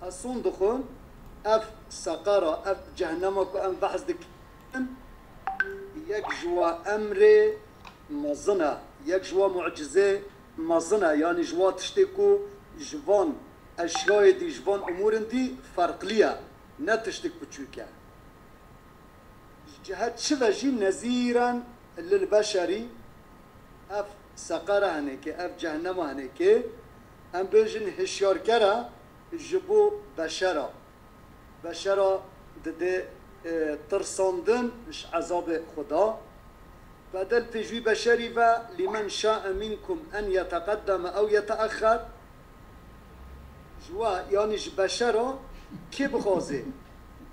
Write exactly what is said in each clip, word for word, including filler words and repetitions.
Eson dixwin, ev seqera, ev cehennema ku em behs dikin, yek ji wa emrê mezin e, yek ji wa mucizê mezin e, yanî ji wa tiştê ku ji van eşyayê dî, ji van umûrin dî ferqlî ye, ne tiştik biçûk e. Ji cihet çi ve jî nezîren lil beşerî, ev seqera hinekê, ev cehennema hinekê, em bêjin hişyarker e ji bo beşera. Beşera dide, e, tirsandin ji ezabê Xuda. Bedel pêşwî beşerî ve, lîmen şa'e minkum en yeteqeddeme ew yeteexer. Ji we, yanî ji beşera kê bixwaze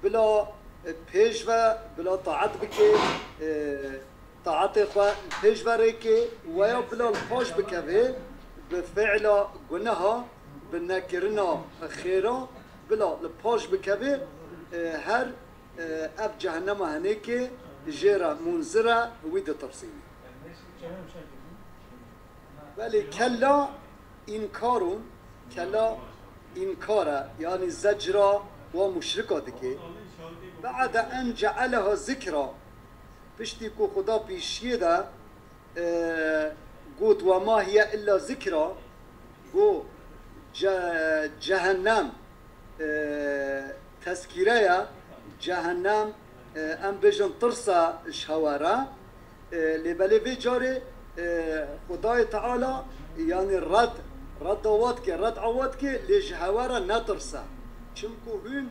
bila, e, pêş ve, bila taet bike, e, taetê xwe pêş ve rêke, weya bila li paş bikeve, bi fiila guneha, bi nekirina xêra, bila li paş bikeve, e, her, e, ev cehennema hinekê jê re munzir e, wî ditirsîne. Belê kella înkarûn, kella înkar e, yanî zecra wa muşrika dike. Be'de en ce'eleha zikra, piştî ku Xuda pêşiyê de, e, got, "Ve ma hiye illa zikra", got, ce-, cehennem, e, tezkîre ye, cehennem, e, em bêjin tirsa ji hewe re. E, lê belê vê carê, e, Xwedayê Teala, yanî red, redda wa dike, red a wa dike, lê ji hewe re netirse. Çimku hûn,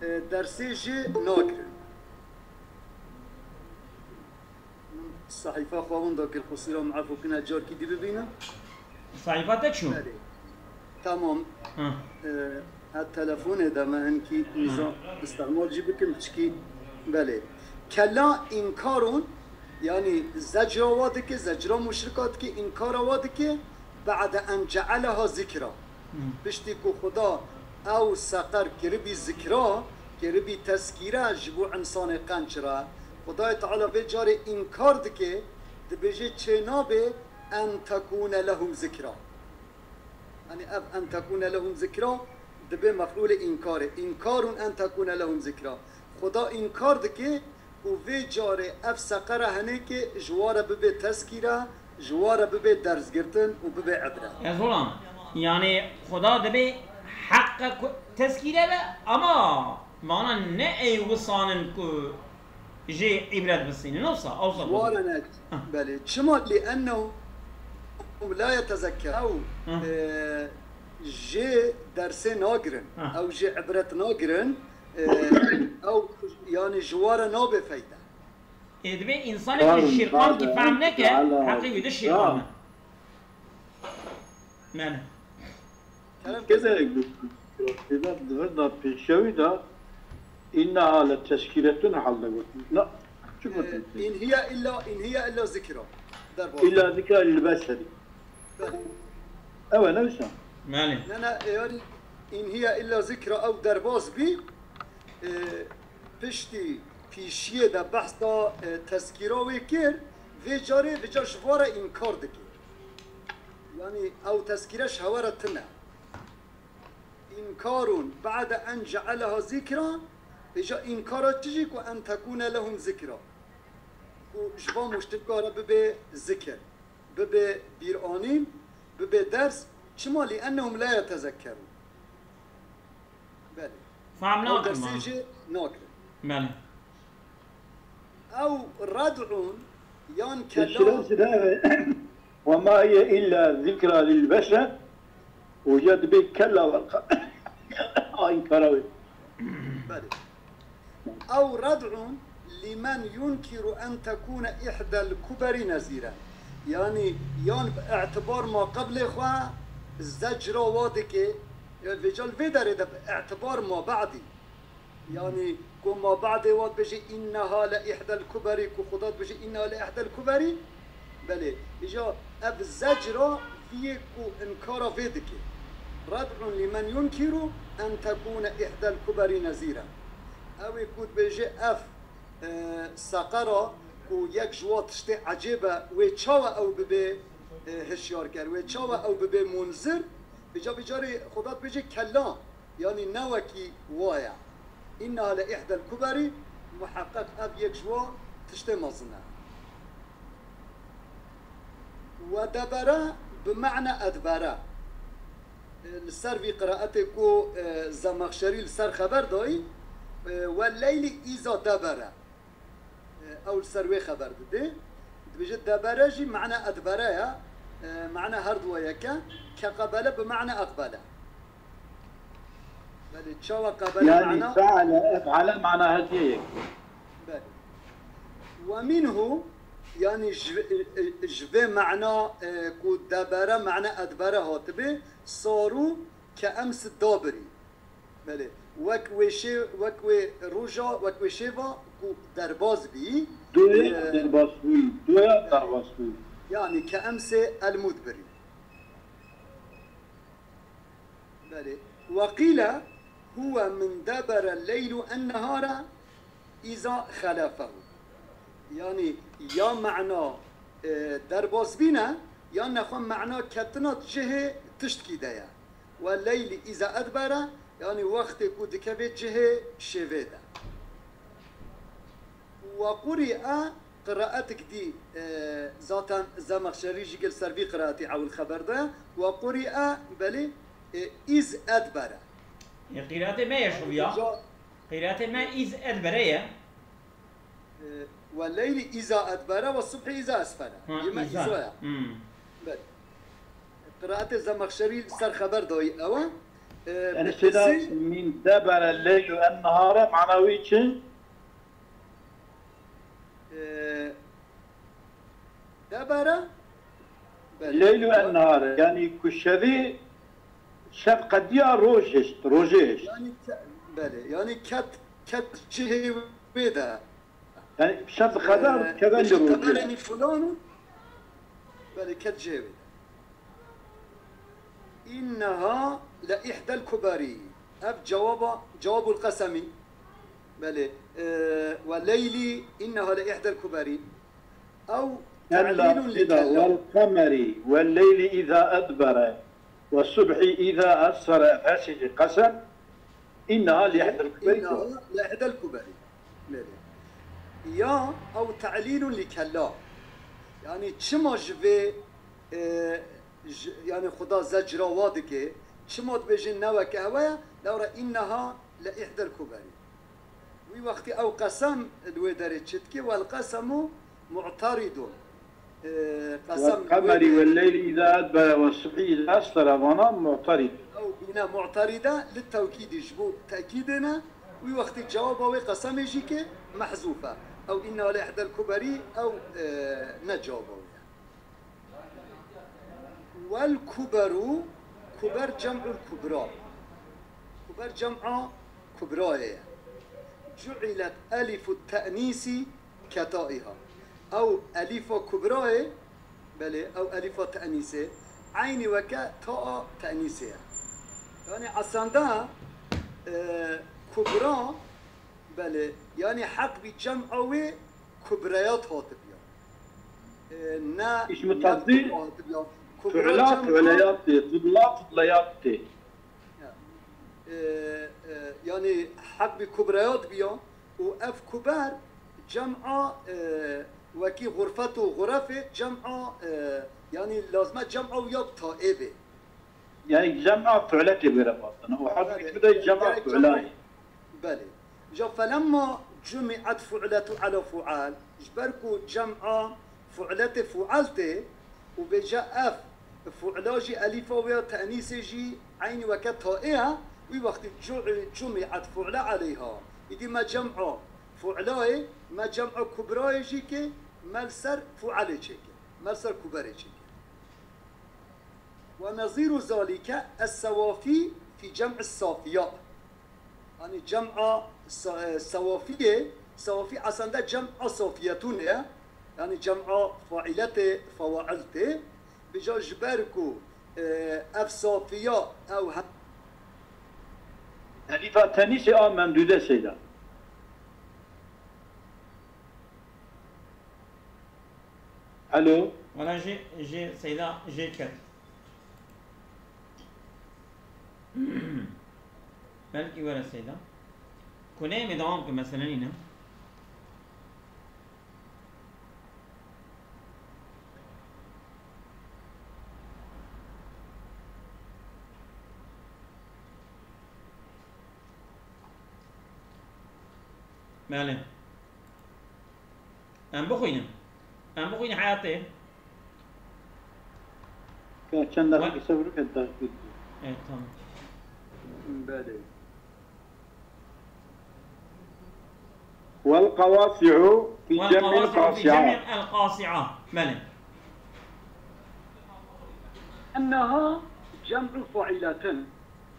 e, dersê jê nagirin. Min sehîfa xwe winda kir, qusîra min efû kine, carkî dî bibînim. Sehîfa te çû? Belê. Tamam. Ha. E, ha telefonê de me hinkî nîza istihmal jî bikim, çikî belê. Kella înkarûn, yanî zecra wa dike, zecra muşrika dike, înkara wa dike, be'de en ce'eleha zikra. Piştî ku Xuda ew seqer kiribî zikra, kiribî tezkîre ji bo însanê qenc re, Xwedayê Teala vê carê înkar dike, dibêje çê nabe en tekûne lehum zikra. Yanî ev en tekûne lehum zikra dibe mef'ûlê înkarê. Înkarûn en tekûne lehum zikra. Xuda înkar dike û vê carê ev seqera henêkê ji wa re bibe tezkîre, ji wa re bibe dersgirtin û bibe ibret. Ez olam. Yanî Xuda dibe heqe ku tezkîre be, ama vana ne ey wisanin ku jê îbret bisînin. Wisa, wisa Ji wa re ne. Heh. Belê. Çima? Li ennehum la yetezekkerûn. Ew, Heh. e, jê dersê nagirin. Heh. Ew jê îbret nagirin. E, ew, yanî ji wa re nabe feyde. Ê, divê însanekî Karun, şîrxankî Karun, fehm neke, Teala, heqê wî di şîrxan ya. Mene. Kerem Kederek bir, bir de, bir de pêşewî de inneha le tezkiretun halde gotin. Na, çi gotin? E, in hiye illa, in hiye illa zikra. Derbas. İlla zikra lil beşeri. Belê. Ewe ne wisa? Mene. Ne, ne, e, yani, in hiye illa zikra ew derbas bî, e, piştî pîşiyê de behsa, e, tezkîra wê kir, vê carê, vê car ji va re înkar dike. Yanî ew tezkîre ji hewe re tune. Înkarûn be'de en ce'eleha zikra, vêca înkara çi jî ku en tekûne lehum zikra. Ku ji van muşrika re bibe zikir, bibe bîranîn, bibe ders, çima? Li ennehum la yetezekkerûn. Belê. Fam Ew nakim dersê ha. jê nagirin. Belê. Ew red'un yan Şirin kella. Şirin. Ve ma hiye illa zikra lil beşer. Hoca dibe kella ve aynı karavê. Belê. Ew red'un limen yunkiru en tekûne ihdel kuberi nezîren. Yanî yan bi îtibar ma qeblê xwe zecra wa dike, ya vêca li vê derê de bi îtibar ma ba'dî. Yanî ku ma ba'dê wa dibêje inneha le ihdel kuberi, ku Xuda dibêje inneha le ihdel kuberi, belê. Îja ev zecra viyê ku înkara vê dike. Red'un limen yunkiru en tekûne ihdel kuberi nezîren. Ew ê ku dibêje ev, e, seqera ku yek ji wa tiştê ecêb e, wê çawa ew bibe, e, hişyarker, wê çawa ew bibe munzir? Vêca vê carê Xuda dibêje kella. Yanî ne wekî wa ye. Înneha le îhdel kuberî, muheqeq ev yek ji wa tiştê mezin e. We debere bi mane edbere. E, li ser vî qiraetê ku, e, Zemexşerî li ser xeber dayî, e, we leylî îza debere. E, ew li ser wê xeber dide. Dibêje debere jî mane edbere ye. E, mane her duwa yek e. Ke qebele bi mane eqbele. Belê, çawa qebele Yani mana? Feale, efale mana her duwa yek. Belê. Ve minhu, yani ji, e, e, ji vê mana, e, ku debere mana edbere hatibe, saru ke emsi dabirî. Belê. Wek wê şê-, wek wê roja, wek wê şêva ku derbas bî. Doya Ee, derbas bûyî. Doya derbas bûyî. Yani ke emsê el mudbirî. Belê. Ve qîle huve min debere leylu en nehara iza xelefehu. Yani ya mena, e, derbas bîne, ya nexwe mena ketina cihê tiştkî de ye. Ve leyli iza edbere, yani wextê ku dikeve cihê şêvê de. Ve quri'e qiraetik dî, e, zaten Zemexşerî jî gel ser vî qiraetî ewil xeber de. Ve quri'e, belê, e, iz edbere. E, qîratê me ye şuviya. Ca- Qîratê me iz edbere ye. E, ve leyli iza edbere ve subhi iza esfere. Ha, Yeme iza. iza ya. Hmm. Belê. Qiraetê Zemexşerî ser xeber dayî ew e. E, Yani bi seyda izî min debere leylu en nehare mana wî çi? E, debere? Belê. Leylu en nehare. Yani ku şevî şev qediya roj hişt, rojê hişt. Yani ke-, belê. Yani ket, ket cihê wê de. Yani şev qedar Ee, keve li rojê. Qederê nî filan û belê ket cihê wê. Înneha le îhdel kuberî. Ev cewaba, cewabul qesemî. Belê. Ee, ve leylî înneha le îhdel kuberî. Ew Kella te'lîlun li seyda kella. Vel qemeri ve leyli iza edbere ve subhi iza esfere. Her şey qesem. Înneha li ihdel kuberî. Înneha li ihdel kuberî. Belê. Ya ew te'lîlun li kella. Yani çima ji vê, e, ji, yani Xuda zecra wa dike, çima dibêjin ne weke hewe ye, lewra înneha li ihdel kuberî. Wî wextî ew qesem li wê derê çi dike, wel qesemu mu'teridun. Ee, qesem Vel qemeri vel leyli iza edbere ve subhi iza esfere, vana mu'terid. Ew bîne mu'teride li tewkîdî ji bo tekîdê ne, wî wextî cewaba wê qesemê jî ke mehzûf e. Ew înna li ihdel kuberî, ew, e, ne cewaba wê ye. Vel kuberu, kuber cem'ul kubra. Kuber cem'a kubrayê ye. Cu'ilet elifu te'nîsî ketaiha. Ew elîfa kubrayê, belê, ew elîfa te'nîsê, eynî weke ta'a te'nîsê ye. Yani esanda, e, kubra, belê, yani heq bî cem'a wê kubreyat hatibiya. E, ne, Îsmu ne tefdîl, hatibiya. Kubra fi'la, cem'a fi'leyat tê, fidla, fidleyat tê. Ya. E, e, yani heq bî kubreyat biya û ev kuber cem'a, e, wekî xurfet û xurefê cem'a, e, yani lazime cem'a wî ya bi ta'ê bê. Yani cem'a fi'letê bêre batin. Û heq Belê, bî de cem'a gerek fi'la cem'a ye. Belê. Ja felemma cumi'et fu'letu ala fu'al, ji ber ku cem'a fu'letê fu'al tê û bêje ev fu'la jî elîfa wê ya te'nîsê jî eynî weke ta'ê ye, wî wextî cu-, cumi'et fu'le aleyha. Îdî me cem'a fu'layê, me cem'a kubrayê jî ke me li ser fu'alê çêke, me li ser kuberê çêke. Ve nezîru zalîke es-sewafî fî cem'is safiyat. Yanî cem'a sa-, e, sewafiyê, sewafî esende cem'a safiyetûnê ye. Yanî cem'a failetê, fewailtê. Bija ji ber ku, e, ev safiya, ew he- Elîfa tenîsê a mendûde seyda. Alo. Wala jê, jê seyda jê ket. Belkî were Seyda. Kuneyê me dewam ke mesele nîne. Belê. Em bixwînin. Em bixwînin heyatê. Ka çend deqe Wa- qise bikin, dest bidin. Evet, tamam. Belê. والقواصع في جمع والقواصع في القاصعة. جمع القاصعة. Belê. إنها جمع فاعلة.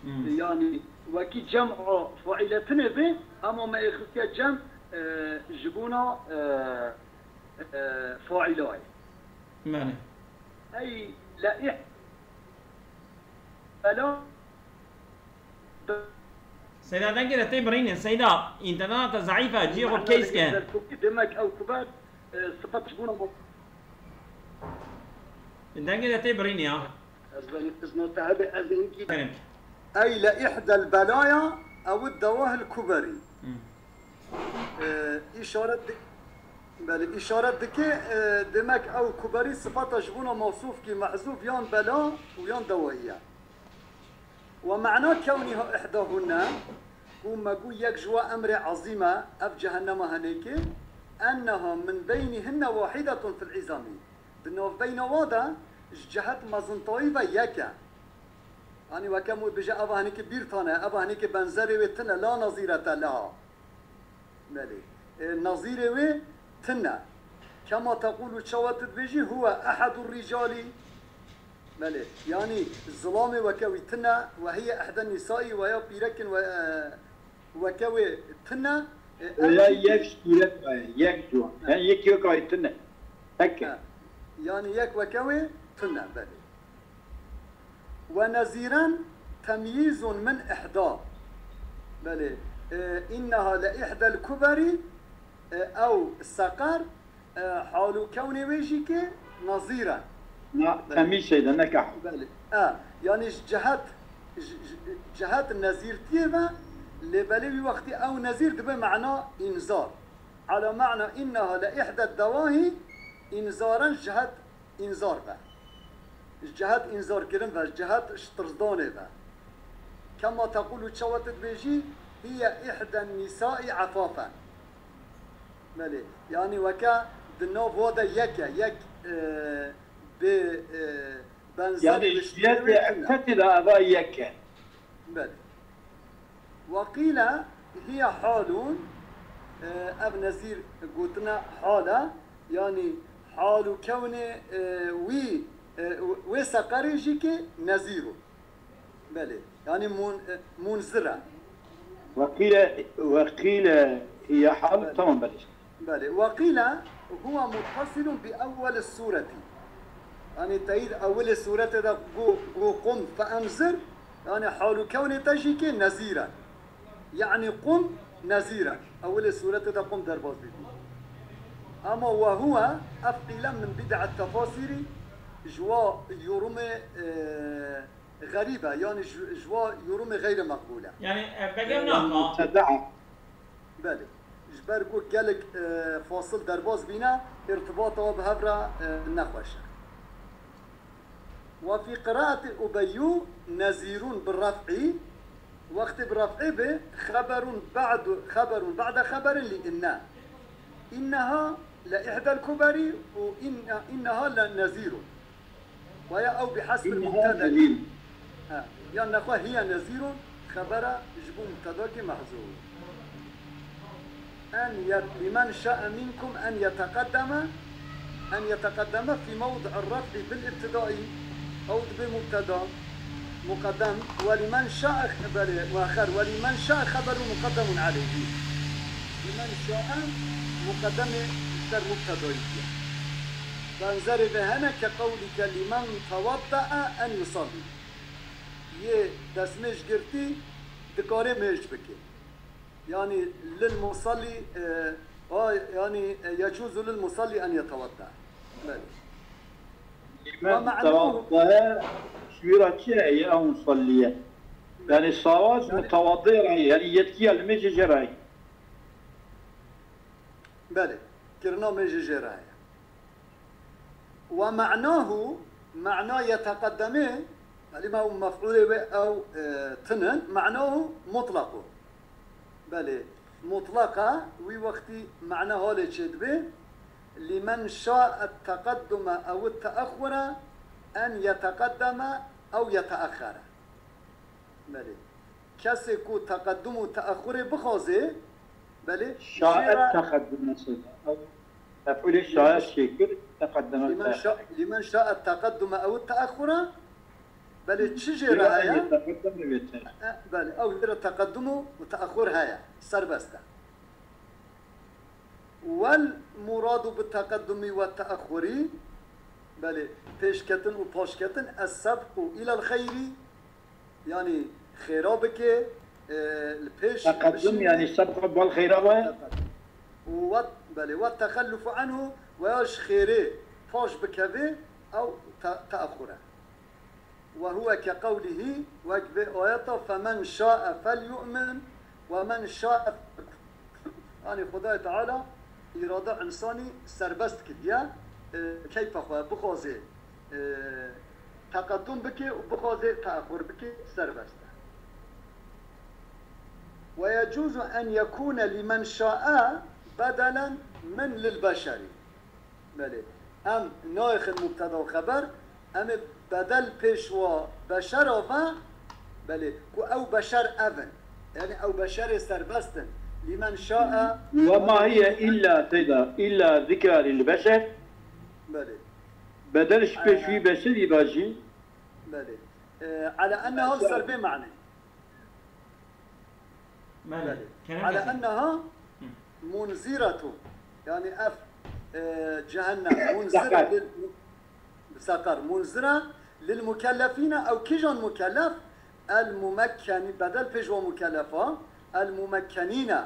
Hmm. Yani wekî cem a faîletinê be, ama me ê xistiye cem, e, ji bona, e, e, faîlayê. Belê. Ey le ih-, bela. Seyda, dengê te tê birînê. Seyda, înterneta te zeîf e, cihê xwe bi keys ke. Demek ew kuber, e, sifet ji bona. Dengê te tê birînê ya. Ez ben izno te hebe, ez hinkî. Kerem. Ey le ihdel belaya, ew dewahil kuberi. Hmm. E, îşaret di-, belê, îşaret dike, e, demek ew kuberî sifata ji bona mewsûfkî mehzûf yan bela û yan dewahî ye. Ve ma'na kewniha ihdahunne, ku me got yek ji wa emrê ezîm e, ev cehennema henêkê, enneha min beynihinne wahidetun fil izami. Di navbeyna wa de ji cihet mezintayî ve yek e. Yanî weke min bêje, eva henekê bîr tane, eva henekê benzerê wê tine, la nazîrete leha. Belê. E, nazîrê wê tine. Kema teqûlu, çawa tu dibêjî, huwe ehedur ricalî. Belê. Yanî zilamê weke wî tine, ve hiye ehden nisai, ve ya pîrekin we, e, weke wê tine. E, Veya ev yek sûret waye, yek ciwan. Yani yek yok ay tine. Peki. Ha. Yani yek weke wê tine, belê. Ve nezîren temyîzun min ihda. Belê. E, inneha le ihdel kuberi, e, ew seqer, e, hal û kewnê wê jî ke nezîren. Na, Belê. Temîz şeyde, ne kah. Belê. E, yani ji cihet, ji, ji, cihet nezîrtiyê ve, lê belê wî wextî ew nezîr dibe mana înzar. Ala mana inneha le ihded dewahî înzaren ji cihet înzar ve. Ji cihet înzarkirin ve, ji cihet ji tirsdanê ve. Kema teqûlu, çawa tu dibêjî, hiye ihden nîsaî efafen. Belê, yanî weke di nav wa de yek e, yek, e, bê, e, benzerî Yani bi ji yek şûnê wê tune. Efteti de eva yek e. Belê. Ve qîle hiye halun, e, ev nezîr gotine hal e, yanî hal û kewnê, e, wî, e, wê seqerê jî ke nezîr o. Belê. Yanî mun-, e, munzir e. Ve qîle, ve qîle hiye hal, Belê. Tamam, belê. Belê. Ve qîle huve muttasilun bi ewwel sureti. Yanî teyîd ewwelê surete de gu, gu qum fe enzir, yanî hal û kewnê te jî ke nezîr e. Yanî qum nezîr e. Ewwelê surete de qum derbas dibî. Ama ve huve, ev qîle min bid'et tefasîrî, ji wa yorumê, e, Xerîb e, yanî ji, ji wa yorumê xeyrê meqbûl e. Yani, e, begem E, naka. Mubteda. Belê. Ji ber ku gelek, e, fasil derbas bîne, îrtibata wa bi hev re, e, nexweş e. Ve fî qiraetî Ubeyyu nezîrun bi ref'î, wextê bi ref'ê be, xeberun ba'du, xeberun ba'de xeberin li inne. Inneha le ihdel kuberi û inne-, inneha le nezîrun. Waya ew bi hesbil mubteda. Ha, yan nexwe hiye nezîrun, xebera ji bo mubtedakî mehzûf. En yet-, limen şa'e minkum en yeteqeddeme, en yeteqeddeme fî mewdi'ir ref'i bil ibtidai, ew dibe mubteda, muqeddem, ve limen şa'e, belê, ve xer, ve limen şa'e xeberu muqeddemun aleyhî. Limen şa'e muqeddemê ser mubtedayî diye. Benzerê vê hene ke qewlîke limen tewadde'e en yusallî. Yê destmêj girtî dikare mêj bike. Yanî lil musallî, e, a, yanî, e, yecuzu lil musallî en yetewadde'e. Belê. Ve Limen ma'nahu tewadde'e şûra çi ye? Ey ew musalliye. Yani sawaz mutewadi re, yani yetkiya li mêjê jê re. Belê, kirina mêjê jê re heye. Ve me'nahu, me'na yeteqedemê, belê me û mef'ulê wê ew e, tinin, me'nahu mutlaqu. Belê, mutlaqa wî wextî me'na halê çêdibe, limen şa'e teqeddume ew te'exxure en yeteqeddeme ew yete'exxere. Belê. Kesê ku teqeddum û te'exurê bixwazê, belê, Şaet teqeddum mesela. Ew mef'ulê şaet çêkir, teqeddeme Limen, şa, limen şa'e teqeddume ew te'exure, belê, çi jê re heye? Teqeddum bibêtir. E, belê, ew jê re teqeddum û te'exur heye. Serbest e. Wel muradu bi teqeddumî ve te'exurî, belê, pêşketin û paşketin, es-sebqu ilel xeyrî, yanî xêra bike, e, li pêş Teqeddum bişîne. Yani sebqa bal xeyra ve. Û we, belê, we texellufu anhu, we ya ji xêrê paş bikeve, ew te, te'exur e. Ve huve ke qewlihî, wek vê ayeta, femen şa'e felyu'min ve men şa'e, yani Xwedayê Teala îrade însanî serbest kiriye, e, keyfa xwe bixwaze, e, teqeddum bike û bixwaze te'exur bike, serbest e. Ve yecuzu en yekûne limen şa'e bedelen min lil beşerî. Belê. Em nayêxin mubteda û xeber, em ê bedel pêş wa beşera ve, belê, ku ew beşer ev in. Yani ew beşerê serbest in. Limen şa'e Ve ma hiye illa seyda, illa zikra lil beşer. Belê. Bedel ji pêş wî beşerî bajî. Belê. E, ala enneha li ser vê manê. Belê. Kerem Ala Efendi. Enneha munziretun. Yani ev e, cehennem munzire lil, seqer munzire lil mukellefine, ew kîjan mukellef? El mumekkeni, bedel pêş wa mukellefa, el mumekkenine.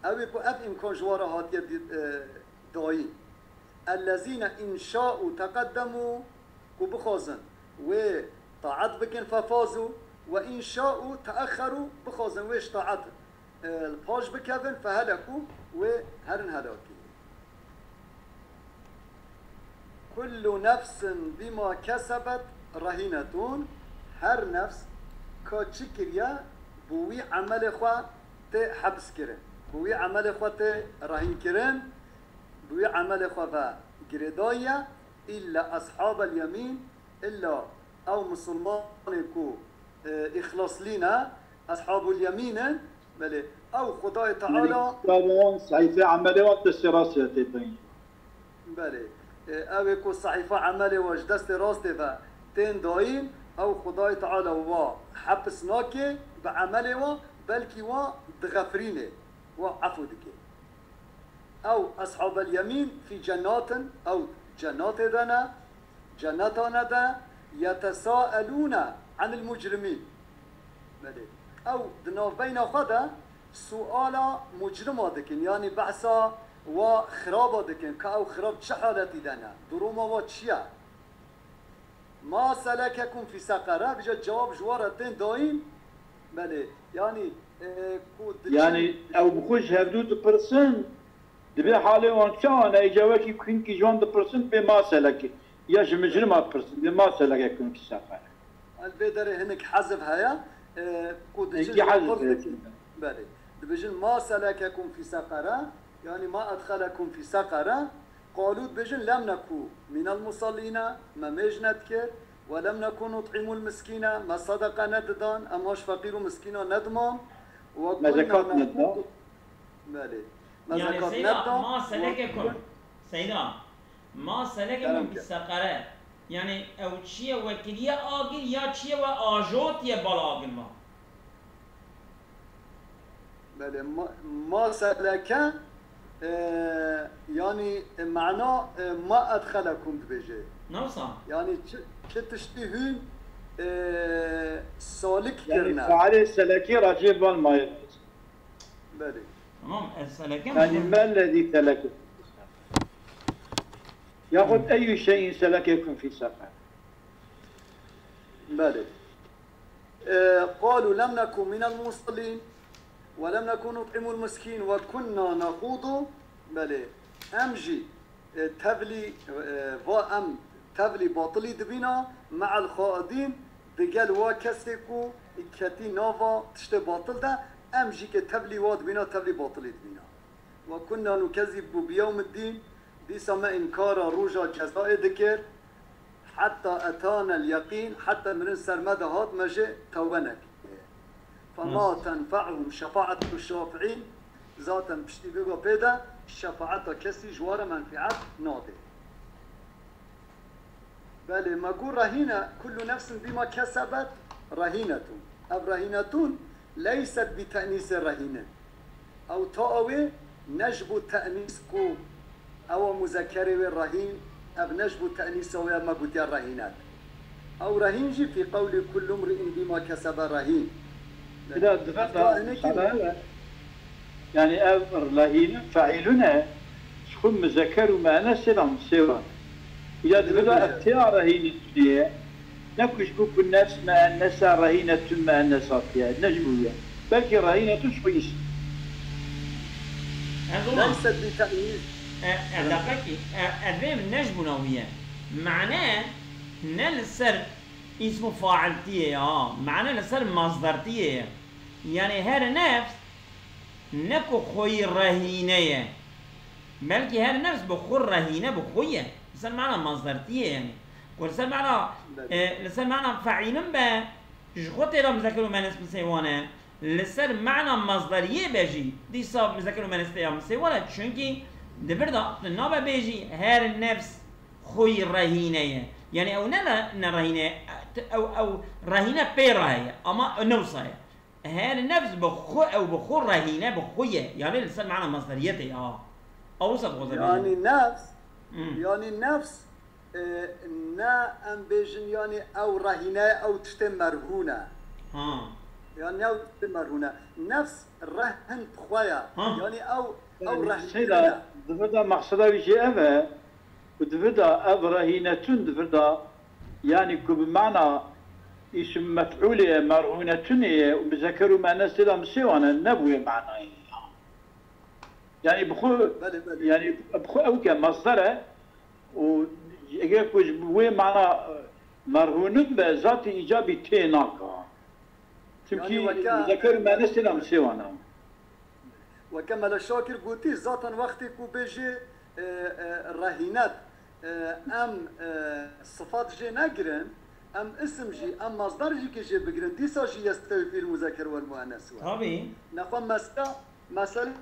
Ew ê ku ev îmkan ji wa re hatiye di- e, dayîn. Ellezîne in şa'u teqeddemû, ku bixwazin wê taet bikin, fefazu, ve in şa'u teexxerû, bixwazin wê ji taet e, li paş bikevin, fehelekû, wê herin helakî. Kullu nefsin bima kesebet rehinetun, her nefs ka çi kiriye, bi wî emelê xwe tê heps kirin, bi wî emelê xwe tê rehîn kirin, bi wî emelê xwe ve girêdayî ye, illa eshabel yemîn, illa ew misilmanê ku e, îxlaslî ne, eshabul yemîn in, belê, ew Xwedayê Teala Kitaba wan, sehîfe emelê wan destê rastê tê dayîn. Belê. E, ew ê ku sehîfa emelê we ji destê rastê ve tên dayîn, ew Xwedayê Teala wa hepis nake bi emelê we, belkî wa dixefirîne, wa efû dike. Ew eshabel yemîn fî cennatin, ew cennatê de ne, cennetane de, yetesaelûne anil mucrimîn. Belê. Ew di navbeyna xwe de suala mucrima dikin, yanî behsa wa xiraba dikin, ka ew xirab çi haletî de ne, duruma wa çi ye? Ma selekekum fî seqer? Bije cewab ji we re tên dayîn. Belê. Yanî e, ku diçin Yani ew bi xwe ji hevdû dipirsin, dibê halê wan çawa ne? Îca wekî kinkî ji wan dipirsin, dibê ma seleke. Ya ji mijrima dipirsin, dibê ma selekekum fî seqer. Li vê derê hinek hezf heye, e, ku dibêjin Êkî hezf lafaz heye. dikin. Belê. Dibêjin ma selekekum fî seqere, yanî ma edxelekum fî seqere. Qalû dibêjin lem neku minel musallîne, me mêj nedikir, we lem neku nut'imul miskîne, me sedeqe nedidan, em ha ji feqîr û miskîna nediman, we Me zekat nedida. Belê. Me Yani zekat Seyda, nedida. ma selekekum. Seyda, ma selekekum Kerem fî ke. seqere. Yani ew çiye we kiriye agir ya çiye we ajotiye bal agir ma? Belê, ma, ma seleke, e, yanî, e, mana, e, ma edxelekum dibêje. Nawsa? Yanî çi, çi tiştî hûn, e, salik Yani kirine. Fealê selekê racê van maye. Belê. Tamam, ez seleke Yani mi? mellezî seleke. Yaxud eyyü şeyin selekekum fî seqer. Belê. E, قالوا لم نكن من المصلين ولم نكن نطعم المسكين وكنا نخوض. Belê, em jî, e, tevlî, e, va em tevlî batilî dibîna, مع الخائضين, digel wa kesê ku ketî nava tiştê batil de, em jî ke tevlî wa dibîna, tevlî batilî dibîna. وكنا نكذب بيوم الدين, dîsa me înkara roja cezayê dikir. حتى أتانا اليقين, heta mirin ser me de hat, me jê tewbe nekiriye. فما تنفعهم شفاعة الشافعين, zaten piştî vê ve pê de şefaeta kesî ji wa re menfîet nade. Belê, me got رهينة، كل نفس بما كسبت رهينة. Ev رهينة ليست بتأنيث رهينة. Ew ta ew ê ne ji bo tenîs ku ew a muzekerê wê رهين, ev ne ji bo tenîsa wê me gotiye رهينة. Ew رهين jî في قول كل امرئ بما كسب رهين. Bila di veta Heta hinekî hebe, yani ev رهينة feîlûn e, ji xwe muzeker û muennes tê de misêwan. Ya di veta Dibêje. Ev têya رهينة tê ye. Ne ku ji bo ku nefs muennesa رهينة muennes hatiye. Ne ji bo ye. Belkî رهينة ji xwe îs. Ez ona. ليست بتأنيث. E, e, deqekî, e, e, vê ne ji bona wî ye. Mane ne li ser îsm û failtiyê ye, ha. Mane li ser masdertiyê ye. Yani her nefs ne ku xweyî رهينة ye. Belkî her nefs bi xwe رهينة bi xwe ye. Li ser mana masdertiyê yani. Ku li ser mana, Belê. e, li ser mana feîlin be, ji xwe tê de muzeker û muennes misêwan e. Li ser mana masderiyê be jî, dîsa muzeker û muennes tê de misêwan e. Çunkî di vir de tu nabe bêjî her nefs xweyî رهينة ye. Yani ew ne re-, ne رهينة ye, ew, ew رهينة pê re heye. Ama ew ne wisa ye. Her nefs bi xwe, ew bi xwe رهينة bi xwe ye. Yani li ser mana masderiyetê ya. Ew wisa dixwaze bêje. Yani nefs, Hmm. yani nefs, e, ne em bêjin yani ew رهينة ye, ew tiştê merhûn e. Ha. Yani ne ew tiştê merhûn e. Nefs rehn bi xwe ye. Ha. Yani ew, ew Yani rehn seyda, kirine. Di vir de maqseda wî jî ev e. Û di vir de ev رهينة di vir de, yani ku bi mana îsim mef'ûlê ye, merhûnetûnê ye û muzeker û muennes tê de misêwan e, ne bi wê manayê. Yani bi xwe, Belê, belê. Yani bi xwe ew ke masder e û eger ku ji wê mana, e, merhûnin be, zatê îcabî tê naka. Çimkî Yani weke muzeker û muennes tê de misêwan e. Weke Mele Şakir gotî, zaten wextê ku bêjê, e, e, رهينة, e, em, e, sifat jê negirin, em isim jî, em masder jî ki jê bigirin, dîsa jî yestewî fîl muzeker wel muennes we. Tabii. Nexwe mesele, mesele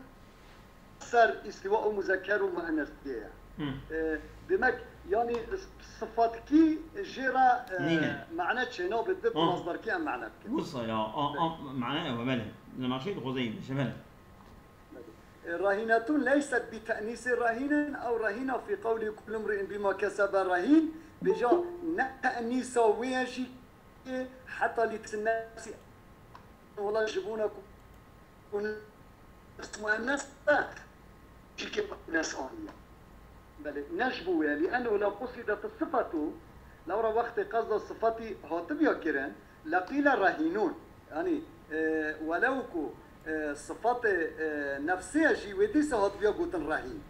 ser îstîwa û muzeker û muennesiyê ye. Hı. E, demek, yani s-, sifatkî jê re, e, Nîne. Mane çênabe, di Ha. Masderkî em mane bikin. Wisa ya, a, a, Belê. Mane ew e, belê. Li ma şey dixwaze yî bêje, belê. رهينة ليست بتأنيث رهين أو رهينة في قول كل امرئ بما كسب رهين. Bêja ne tenîsa wê ye jî heta li tisin nefsî wela ji bona ku, ku nefs muennes e, jî ke muennes aniye. Belê, ne ji bo wê, لأنه لو قصدت الصفة, lewra wextê qesda sifatî hatibiya kirin, لقيل رهينون. Yani, e, welew ku, e, sifatê, e, nefsê ye jî wê dîsa hatibiya gotin رهين.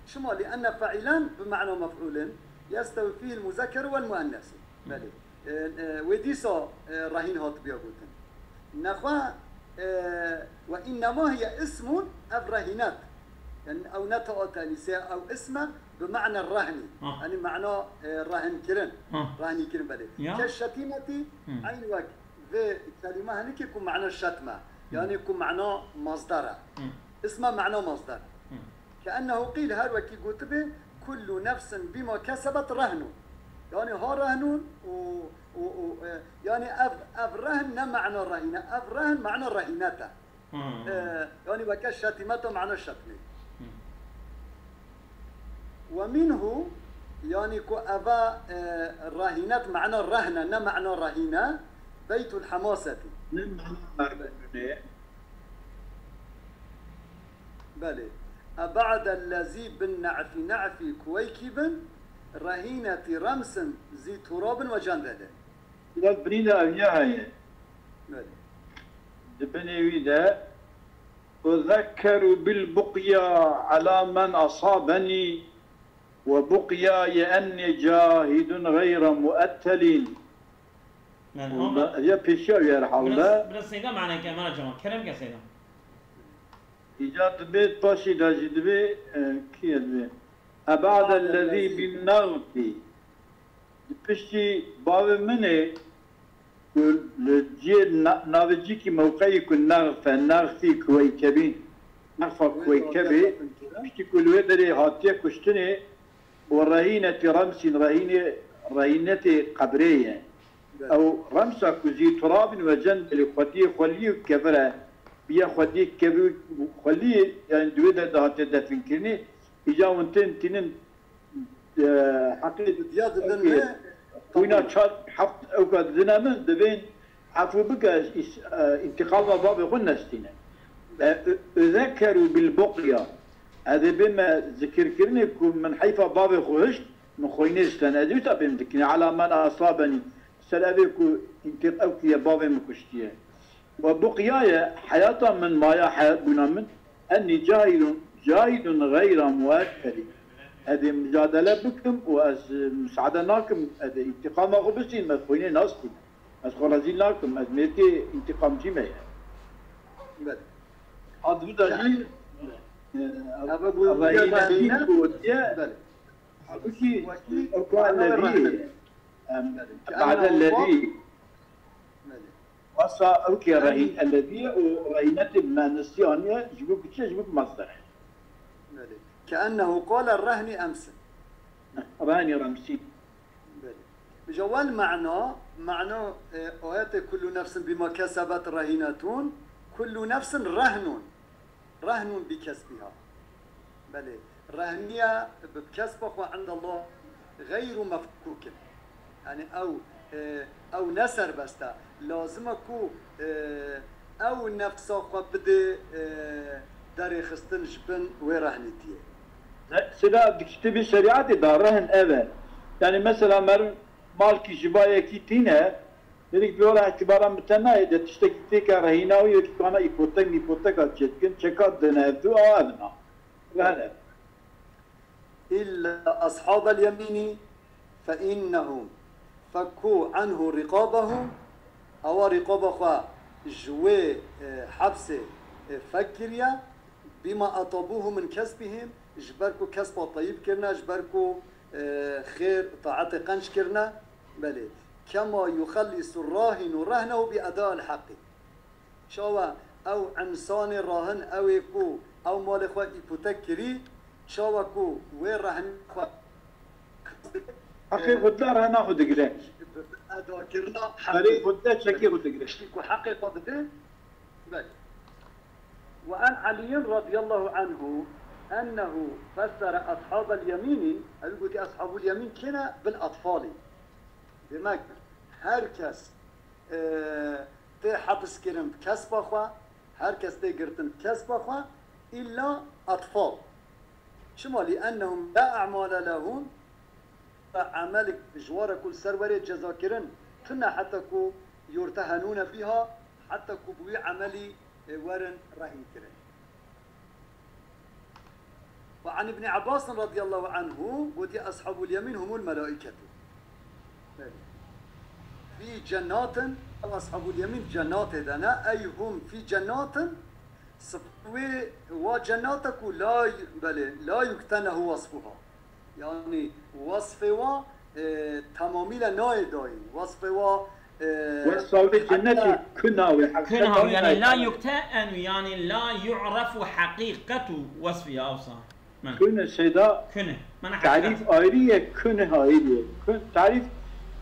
Çima? لأن فعيلا بمعنى مفعول يستوي فيه المذكر والمؤنث. Belê. E, e, wê dîsa, e, رهين hatibiya gotin. Nexwe, e, وإنما هي اسم, ev رهينة. Yani ew ne taa tenîsê, ew ism e, bi mana rehn. Ha. Yani mana, e, rehnkirin. Ha. Rehnîkirin, belê. Ya. Ke şetîmetî, Hı. eyn wek vê kelîme henîkê ku mana şetm e. Hı. Yani ku mana masder e. Hı. Ism e, mana masder. Hı. كأنه قيل, her wekî gotibe, كل نفس بما كسبت رهن. Yani ha rehnûn û, û, û, e, yani ev, ev rehn ne mana rehîne, ev rehn mana rehînet e. Hmm. E, yani weke şetîmeta mana şetmê. Hmm. ومنه, yani ku eva, e, rehînet mana rehne, ne mana rehîne, بيت الحماسة. Ne mana merhûnê. Belê. أبعد الذي بالنعف نعفي كويكب رهينة رمس ذي تراب وجندل. Bila binî de ev ya heye. Di binê wî de, "Uzekkeru bil buqya ala men asabeni ve buqyaye enni cahidun gayra muettelin." Yani, Û ama da-, ya pêşiya wî herhalde. Biraz, biraz Seyda maneke, mana cema. Kerem ke Seyda. Îca dibê, paşî de jî dibê, e, kî ye dibê? Ebadellezî bin nexfî. Di piştî bavê min ê ku li cihê na-, navê cîkî mewqeyî ku nexf e, nexfî kuweykebî, nexfa kuweykebê, piştî ku li wê derê hatiye kuştinê, û rehînetî remsîn, rehînê, rehînetê qebrê ye. Belê. Ew remsa ku zî turabin ve cendilî xwediyê xweliyê û kevir e. Biya xwediyê kevir û xweliyê, yani di wê de dihate definkirinê, îca hûn tên tînin, e, heqê Ya didin me, qûyna tamam. Çar heft ewka didine min, divên efû bike, ez îs-, e, întiqama bavê xwe nestîne. E, ö-, özekeru bil buqya. Ez ê bême zikirkirinê ku min heyfa bavê xwe hişt, min xwînê stene. Ez ê wisa bêm dikine. Ala men asabenî. Ser evê ku întiq-, ew ku ye bavê min kuştiye. Ve buqyaye, heyata min, maya heyatbûna min, enni cahidun, cahidun gayra muettelî. Ez ê micadele bikim û ez, e, misaade nakim, ez ê întiqama xwe bistînim, ez xwînê nastînim. Ez xwe rezîl nakim, ez mêrkê întiqamcî me ye. Belê. Ad bu da jî, e, Eve bu rehînetî rehîne, ku gotiye, belê. Halbuki wekî ew ku ellezî, em, Belê. Ba'de ellezî. Belê. Wasa ew ki Yani rehîn ellezî ye û rehînetê me nistiyaniye ji bo ku çi, ji bo ku masdere. Belê. Keennehu qale rehni emsin. Rehni remsî. Belê. Îca wel ma'na, ma'na, e, ayetê kullu nefsin bima kesebet rehinetun, kullu nefsin rehnun. Rehnun bi kesbiha. Belê. Rehniye bi kesba xwe indallah gayru mefkukin. Yani ew, e, ew ne serbest e. Lazim e ku, e, ew nefsa xwe bide, e, derêxistin ji bin wê rehnîtiyê. Sila di kitêbê şerîetê de rehn ev e. Yani mesela meriv malkî ji bayekî tîne, Dedik bir ola itibara min te nayê, de tiştekî têke rehîna wî wekî kana îpotek mîpoteka çêdikin, çeka dine ev du a ev na. Rehne. إلا أصحاب اليمين فإنهم فكوا عنه رقابهم. Ewa rîqaba xwe ji wê, e, hepsê, e, fek kiriye. بما أطابوه من كسبهم. Ji ber ku kesba teyîb kirine, ji ber ku, e, xêr, taetê qenc kirine. Belê. كما يخلص الراهن رهنه بأداء الحق. Çawa ew insanê rahin, ew ê ku ew malê xwe îpotek kirî, çawa ku wê rehin xwe Heqê xwe dide, rehna xwe digire. Edakirina Berê heqê. Xwe dide, çekê xwe digire. Tiştî ku heqê xwe dide, belê. وعن علي رضي الله عنه أنه فسر أصحاب اليمين، ew gotî أصحاب اليمين kê ne? بالأطفال. Demek her kes, e, tê hepiskirin bi kesba xwe, her kes tê girtin bi kesba xwe, illa atfal. Çima? لأنهم لا أعمال لهم. Emelek ji we re ku li ser werê cezakirin tune heta ku يرتهنون بها, heta ku bi wî emelî, e, werin rehînkirin. وعن ابن عباس رضي الله عنه gotî أصحاب اليمين هم الملائكة. Belê. في جنات, ew أصحاب اليمين cenatê de ne, أي هم في جنات, sifet wê wa cenata ku la, belê, لا يكتنح وصفها. Yani wasfê wa, e, tamamîle nayê dayîn. Wasfê wa, e, Wesfa wê cennetê heta kuna wê, Kunha, heqîqeta wê yani la nayê. Yukte enu, yani la yu'rafu haqiqetu wasfi ya awsa. Men. Kune Seyda, Kune. Mana tarîf hakikat. Ayrı ye, kune ayrı ye. Kun, tarîf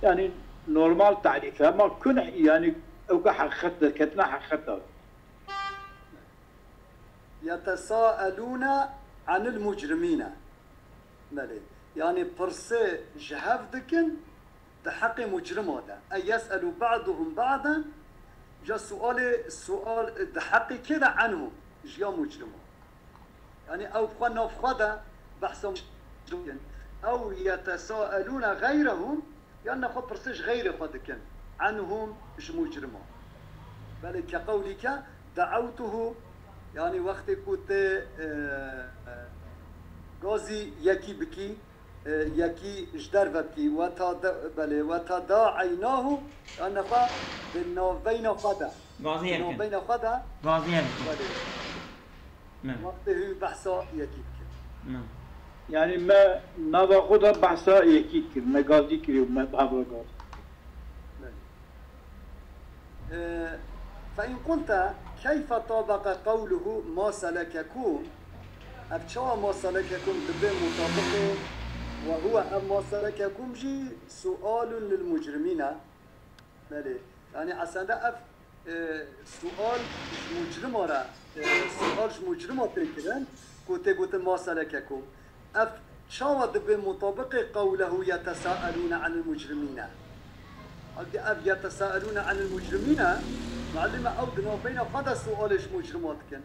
yani normal tarîf ama kune yani ew ka hakikat derketina hakikata. يتساءلون عن المجرمين. Belê. Yani pirsê ji hev dikin di heqê mucrima de. E yes'elu ba'duhum ba'dan, ja sualê, sual di heqê kê de anhum, ji ya mucrima. Yani ew xwe nav xwe de behsa mucrima dikin. Ew yetesaelûne xeyrehum, yan ne xwe pirsê ji xeyrê xwe dikin. Anhum, ji mucrima. Belê, ke qewlîke de'ewtuhu, yanî wextê ku tê, e, e, gazî yekî bikî, e, yekî ji derve bikî, we ta de, belê, we ta da eynahu, yanî xwe di navbeyna xwe de. Gazî Di yek in. navbeyna xwe de, Gazî yek in. belê, Min. wextê hû behsa yekî bikin. Min. Yani me nava xwe de behsa yekî kir, me gazî kiriyo, me bi hev re gazî. Belê. Ee, فإن قلت كيف طابق قوله ما سلككم؟ Ev çawa ma selekekum dibe mutabiqê we huwe ev ma selekekum jî sualun lil mucrimîne. Belê. Yani esende ev, e, sual ji mucrima re, e, sual ji mucrima tê kirin ku tê gotin ma selekekum. Ev çawa dibe mutabiqê qewlehu yetesaelûne anil mucrimîne? Halbuki ev yetesaelûne anil mucrimîne, muellime ew di navbeyna xwe de sualê ji mucrima dikin.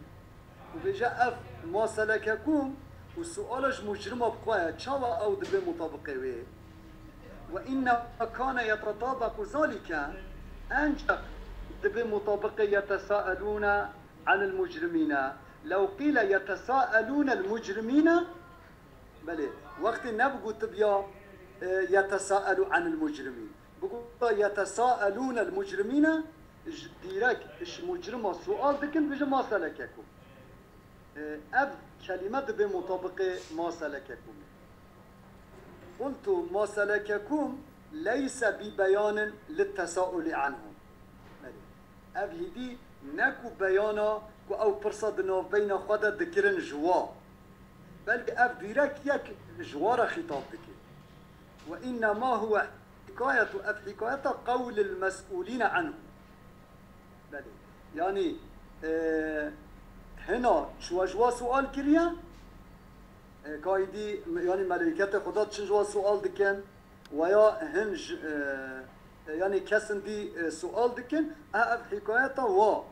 Û bêje ev ma selekekum û suala ji mucrima bi xwe ye, çawa ew dibe mutabiqê wê? Ve innema kane yetetabaqu zalike, encax dibe mutabiqê yetesaelûne anil mucrimîne. Lew qîle yetesaelûne el mucrimîne, Belê, wextê nebigotibya, e, yetesaelu anil mucrimîn. Bigota yetesaelûne el mucrimîne, ji dîrek ji mucrima sual dikin, bêje ma selekekum. E, ev kelîme dibe mutabiqê ma selekekum. Qultu ma selekekum leyse bi beyanin lit tesauli anhum. Belê. Ev hîdî ne ku beyana ku ew pirsa di navbeyna xwe de dikirin ji wa. Belkî ev dîrek yek ji wa re xîtab dike. Ve innema huwe hikayetu, ev hikayeta qewlil mes'ulîne anhum. Belê. Yanî, e, hina çi we ji wa sual kiriye? E, ka hîdî, yanî melêketê Xuda diçin ji wa sual dikin. Weya hin ji, e, e, yanî kesin dî, e, sual dikin, e, ev hikayeta wa.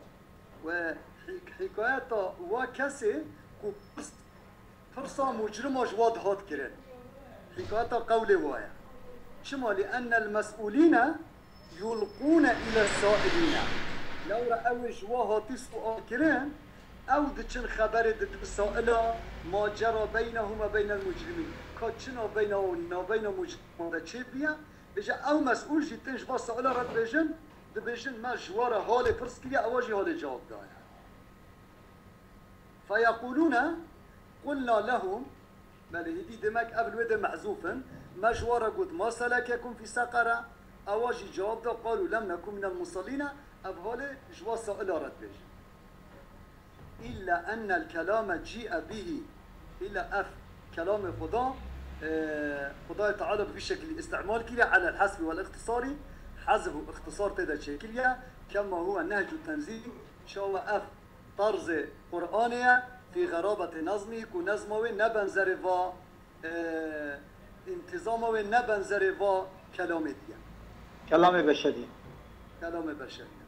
We hîk-, hikayeta wa kesê ku pirs-, pirsa mucrima ji wa dihat kirin. Hikayeta qewlê wa ye. Çima? Li ennel mes'ulîne yulqûne île sailîne. Lewra ew ê ji wa hatî sual kirin, ew diçin xeberê didin saila ma cera beynehum ve beynel mucrimîn. Ka çi navbeyna û navbeyna mucriman de çêbiye, bêje ew mesûl jî tên ji va saila re dibêjin, dibêjin me ji wa re halê pirs kiriye, ewa jî halê cewab daye. Feyeqûlûne qulna lehum, belê, hîdî demek ev li wê de mehzûf in, me ji wa re got ma selekekum fî seqere, ewa jî cewab da qalû lem nekû minel musellîne, ev halê ji wa saila re dibêjin. Îlla ennel kelame cî'e bihî, îlla ev kelamê Xuda, e, Xudayê Teala bi vî şekilî îstimal kiriye, elel hesbi wel îxtisarî, hezf û îxtisar tê de çêkiriye, kema huwe nehcu tenzîl, çawa ev Terzê Qur'anê ye, fî xerabetê nezmî, ku nezma wê ne benzerê va, e, întîzama wê ne benzerê va kelamê diye. Kelamê beşerî. Kelamê beşerî ye.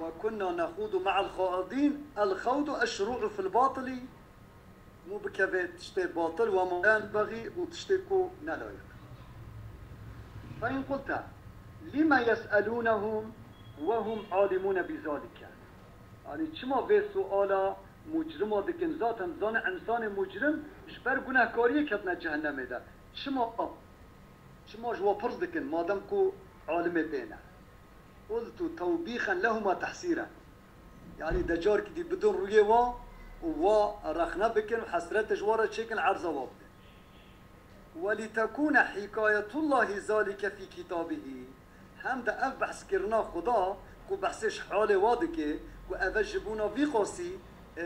Ve kunna nexûdu me'el xaidîn, el xewdu eşrû'u fil batilî, mû bikevê tiştê batil, ve ma yenbexî, û tiştê ku ne layiq. Fe in qulte, lime yes'elûnehum ve hum alimûne bi zalike. Yanî çima vê suala mucrima dikin? Zaten dizane însanê mucrim ji ber gunehkariyê ketine cehennemê de. Çima, çima ji wa pirs dikin, madem ku alimê tê ne? Qultu tewbîxen lehum ve tehsîren. Yanî de carkî dî bidin rûyê wa û wa rexne bikin û hesretê ji wa re çêkin, erza wa bidin. Ve li tekûne hîkayetullahî zalike fî kitabihî. Hem de ev behskirina Xuda ku behsê ji halê wa dike, ku eve ji bona vî qasî, e,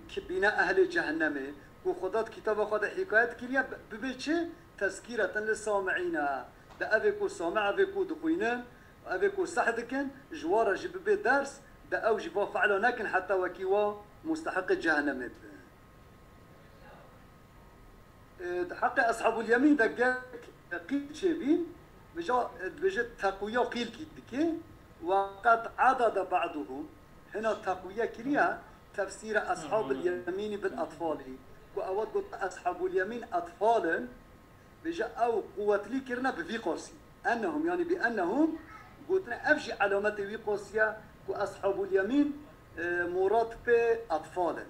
ki bîne ehlê cehennemê, ku Xuda di kitaba xwe de hîkayet kiriye, bi-, bibe çi? Tezkîreten li sami'îne. De evê ku sami, evê ku dixwînin, evê ku seh dikin, ji wa re jî bibe ders, de ew jî va fe'la nekin heta wekî wa musteheqê cehennemê bibin. E, di heqê Eshabul Yemîn de gelek qîl çêbîn, vêca, e, dibêje teqwiya qîlkî dike, "Ve qed adade ba'duhum", hina teqwiye kiriye tefsîra Eshabul Yemînî bil etfalî, ku ewa digot Eshabul Yemîn etfal in, vêca ew quwetlî kirine bi vî qasî. Ennehum, yanî bi ennehum, gotine ev jî elametê wî qasî ye, ku Eshabul Yemîn, e, murad pê etfal in.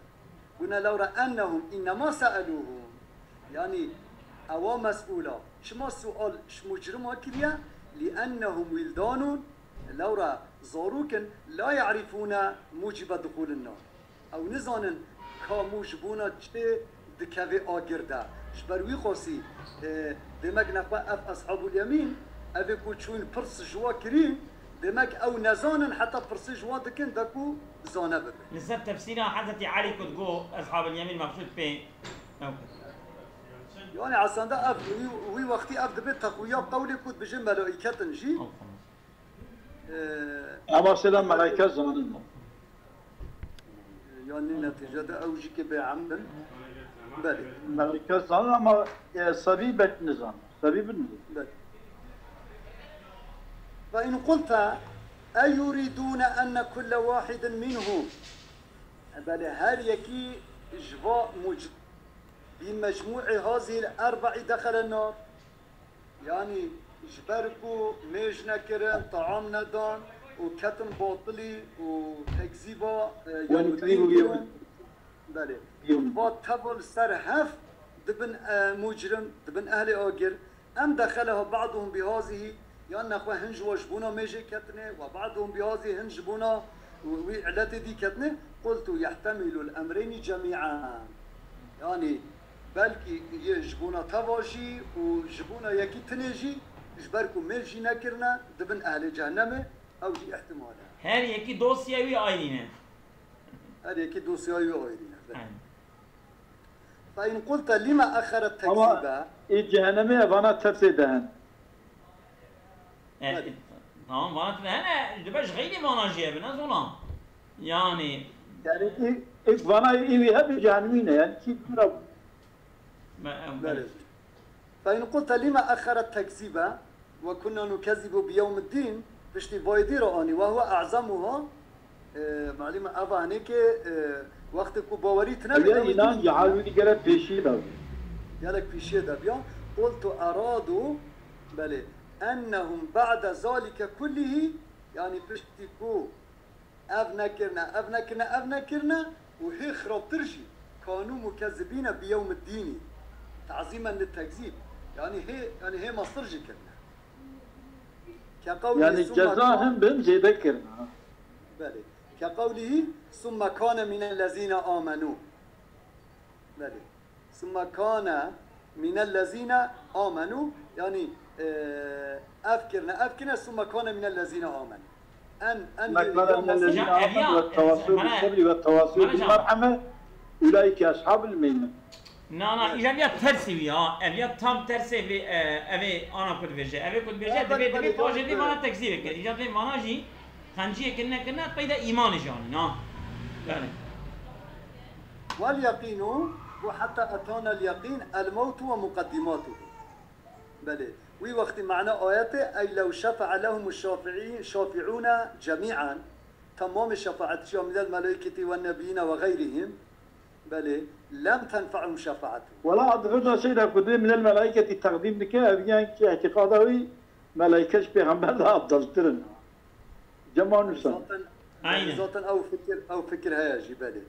Gune lewra ennehum innema se'eluhum. Yanî ewa mes'ûla çima sual ji mucrima kiriye? Li ennehum wildanun, lewra zarok in, la ye'rifûne mucibe duxûlin nar. Ew nizanin ka mû ji bona çi dikeve agir de. Ji ber wî xosî, e, demek nexwe ev Eshabul Yemîn, ev ê ku çûn pirs ji wa kirî, demek ew nezanin heta pirsê ji wa dikin de ku zane bibe. Li ser tefsîra Hezretî Elî ku digo Eshabul Yemîn mexsûd pê ew kir. Yani esanda ev wî, wî wextî ev dibe teqwiya qewlê ku dibêje melaîket in jî. Ew xwe. Ee, Ama sê de meleke zanin. Yani neticede ew jî ki bê emrin. Belê. Meleke zanin ama, e, sebî bek nizan. Sebî bin. Belê. Fe in qulte eyuridûne enne kulle wahidin minhum. Belê her yekî ji va muc-, bi mecmû'ê hazîl erbe'î dexele nar. Yanî ji ber ku mêj nekirin, taam nedan û ketin batilî û tekzîba, e, Yanî yewmidîn tekzîba kirin. Yewmidîn. Belê. Yewmidîn. Va tevil ser hev dibin, e, mucrim, dibin ehlê agir. Em dexeleha ba'duhum bihazihî, yan nexwe hin ji we ji bona mêjê ketine, we ba'duhum bihazihî hin ji bona wî iletê dî ketine. Qultu yehtemilul emreynî cemî'an. Yanî belkî yê ji bona teva jî û ji bona yekî tinê jî, ji ber ku mêj jî nekirine, dibin ehlê cehennemê, ew jî ihtimal e. Her yekî dosyayê wî ayrî ne. Her yekî dosyayê wî ayrî ne. Aynen. Fe in qulte lime exeret Ama tekzîbe. Ê cehennemê evana tefsê dehen. E, Belê. Tamam, vana tu hene, dibe ji xeylê vana jî hebin, ez olam. Yani. Yani ilk, ilk vana evi hep cehennemine yani ki buna. Me-, em-, Belê. Fe in qulte lime exeret tekzîbe ve kunna nukezzibu bi yewmiddîn, piştî vayê dî re anî, ve huve a'zemuha, e, malûm e, eva hinekê, e, wextê ku bawerî tine Ev be ya yewmiddîn. İnan ya halbuki gere pêşî de. Gelek pêşiyê de biya. Qultu eradu, belê, ennehum ba'de zalike kullihî, yani piştî ku ev nekirine, ev nekirine, ev nekirine û hê xirabtir jî, kanû mukezzibîne bi yewmiddînî, ta'zîmen li tekzîb, yani hê, yani hê mestir jî kirine. Ke qewlî Yani summa ceza kan-, hem bin zêde kirine. Belê. Ke qewlî summe kane mînellezîne amenû. Belê. Summa kane minellezîne amenû, yani, e, ev kirine, ev kirine, summa kane minellezîne amenû. En, en Summa kane minellezîne amenû ve tevasû bi sabri ve tevasû bil merheme, ulaike eshabul meymen. Na, na, îja viya tersê wî ha, ev ya tam tersê vê, e, evê ana ku dibêje. Evê ku dibêje, Ha, divê, belê, divê belê, pajê vê doğru. Vana tekzî vekir. Îja vê vana jî, xenciyê kirine, kirine, peyda îmanê jî anî, na. Belê. Vel yaqînu, û heta etana el yaqîn, el mewtu ve muqeddimatuhu. Belê. Wî wextî mana ayetê, ey lew şefe'e lehumu şafi'î-, şafi'ûne cemî'an, temamê şefaetçiya minel melaîketî ve nebiyîne ve xeyrihîm, belê, lem tenfe'hum şefaetuhum. Wela, dixwîna şey de ku dê minel melaîketî teqdîm dike, ev yên ki îtîqada wî, melaîke ji pêxember de efdeltir in. Cema nûsan. Zaten, Aynen. Zaten ew fikir, ew fikir heye jî, belê.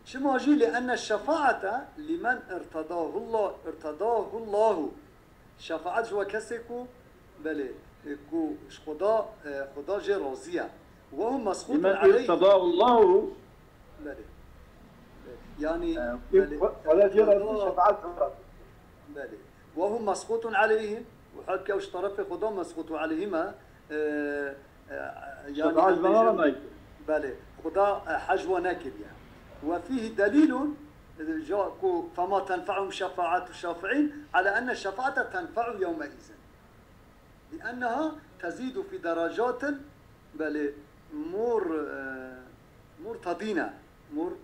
Çima jî? Li enne şefaete limen irtedahullah, irtedahullahu. Şefaet ji we kesê ku, belê, e, ku ji Xuda, e, Xuda jê razî ye. Ve hum mesxûtun Limen aleyh. irtedahullahu. Belê. Yani, E, belê. Xuda jê razî Xuda şefaet Xuda. Belê. Ve hum mesxûtun aleyhim. Û halbuki ew ji terefê Xuda mesxût û aleyhim e, e, e, yani Şefaet em bêjin, bana nayê. Belê, Xuda, e, hej we nekiriye. Ve fîhî delîlun, e, ja ku fema tenfe'hum şefaetu şafi'în, ala enne şefaete tenfe'u yewme izin. Li enneha tezîdu fî derecatin, belê, mur, e, murtedîne. Mur-,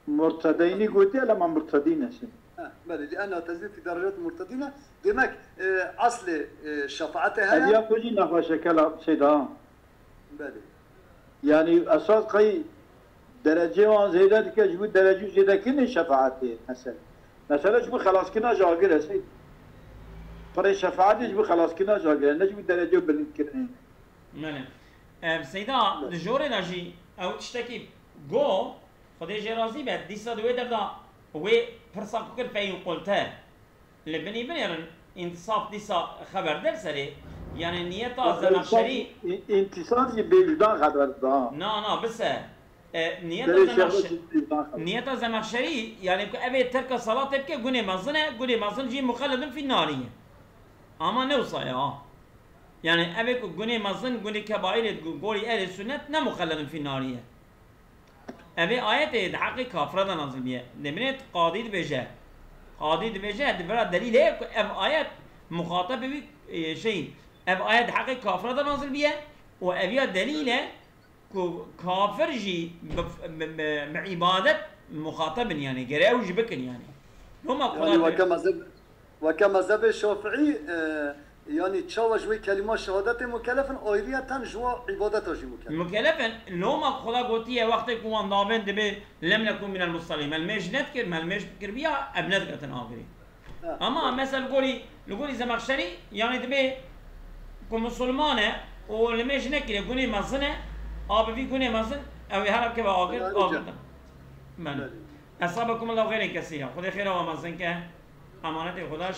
mur-, Murtedeynî gotiye, lema murtedîne şey. Ha, belê, li enneha tezîdu fî derecatin murtedîne. Demek, e, eslê, e, şefaetê heye. Ev ya ku jî nexweşekela şey daha. Belê. Yani esas qey derecê wan zêde dike, ji bo derecê zêdekirinê şefaetê mesela. Mesela ji bo xelaskirina ji agir e, şey. Pirê şefaetê ji bo xelaskirina ji agir e, ne ji bo derecê bilind kirinê. Belê. Ev Seyda, di jorê de jî ew tiştekî got, Xwedê jê razî be, dîsa di wê derda wê pirsa ku kir feyîn qulte. Li binî binêrin, întisaf dîsa xeber der serê. Yani niyeta Zemexşerî. Întisaf jî bêcudan xeber da. Na, na, bise. E, niyeta Serê Zemexşe-, Şehbetî bêcudan xeber. Niyeta Zemexşerî, yani ku evê terka salatê bike, gunê mezin e, gunê mezin jî muxelledin fî narî ye. Ama ne wisa ye, ha. Yani evê ku gunê mezin, gunê kebaîrê, gu-, gorî erê sunnet, ne muxelledin fî narî ye. Evê ayetê di heqê kafira de nazil biye. Demê qadî dibêje. Qadî dibêje, di vira delîl heye ku ev ayet muxatabê wî, e, şey, ev ayet di heqê kafira de nazil biye û ev ya delîl e ku kafir jî bi, bi, bi, bi îbadet muxatab in yani. Gere ew jî bikin yani. Loma Yani Kur'an weke mezheb-, weke mezhebê Şafiî, e, yani çawa ji wê kelîma şehadetê mukellef in, ayriyeten ji wa îbadeta jî mukellef. Mukellef in, loma Xuda gotiye, wextê ku wan davên dibê, "Lem nekun minel musallîn." Me limêj nedikir, me limêj bikirbiya, ev nedigetin agirî. Ha, Ama evet. Mesela li gorî, li gorî Zemexşerî, yani dibê ku musulman e û limêj nekire, gunê mezin e, a bi vî gunê mezin, ew ê her keve agir, Helal hocam. Agir da. Belê. Belê. Esabekumullahu xeyrên kesîra. Xwedê xêra we mezin ke. Emanetê Xuda